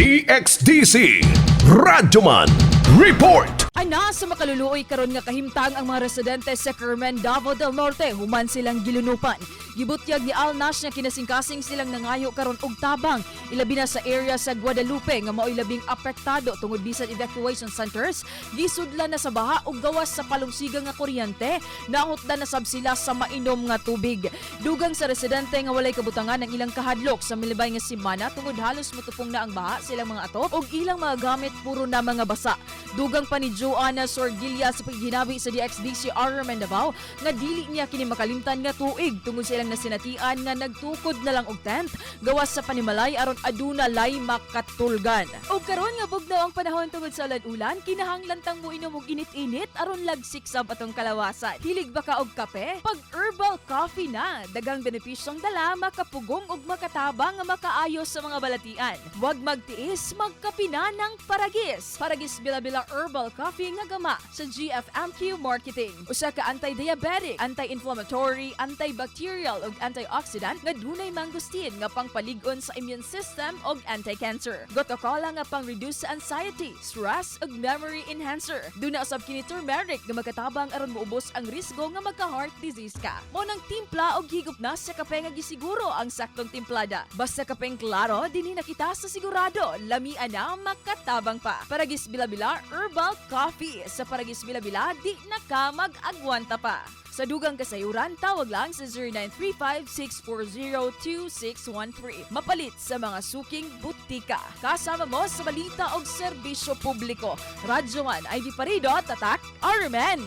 DXDC Radyoman Report. Ana sa makaluluoy karon nga kahimtang ang mga residente sa Carmen, Davao del Norte, human silang gilunupan. Gibutyag ni Al Nash nga kinasingkasing silang nangayo karon og tabang, ilabi na sa area sa Guadalupe nga maoy labing apektado tungod bisan evacuation centers gisudlan na sa baha ug gawas sa palungsigang nga kuryente, nahutdan na sab sila sa mainom nga tubig. Dugang sa residente nga walay kabutangan ang ilang kahadlok sa milibay nga semana tungod halos motupong na ang baha sa ilang mga atop ug ilang mga gamit puro na mga basa. Dugang pa ni Joanna Sorgilla sa paghinabi sa DXDC RMN Davao nga dili niya kini makalimtan nga tuig tungod sa ilang nasinatian nga nagtukod na lang og tent gawas sa panimalay aron aduna lay makatulgan. Og karon nga bugnaw ang panahon tungod sa ulan-ulan, kinahanglan tang moinom og init-init aron lagsik sab atong kalawasan. Hilig ba ka og kape? Pag herbal coffee na, daghang benepisyong dala, makapugong ug makatabang nga makaayos sa mga balatian. Wag magtiis, magkape na ng Paragis. Paragis Bila-Bila Herbal Coffee nga gama sa GFMQ Marketing. Usa ka anti-diabetic, anti-inflammatory, antibacterial ug antioxidant nga dunay mangosteen nga pangpalig-on sa immune system ug anti-cancer. Gotu kola nga pang-reduce sa anxiety, stress ug memory enhancer. Duna usab kini turmeric nga makatabang aron moubos ang risgo nga magka-heart disease ka. Mao nang timpla og higop na sa kape nga gisiguro ang saktong timplada. Basta kapeng klaro, dinhi na kita sa sigurado. Lamian na, makatabang pa. Paragis Bila-Bila Herbal Coffee. Sa Paragis Bila-Bila, di na ka mag-agwanta pa. Sa dugang kasayuran, tawag lang sa 0935-640-2613. Mapalit sa mga suking butika. Kasama mo sa balita og serbisyo publiko. Radyo 1, Ivy Parido, Tatak, RMN.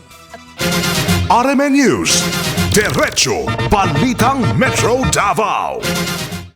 RMN News. Diretso Balitang Metro Davao.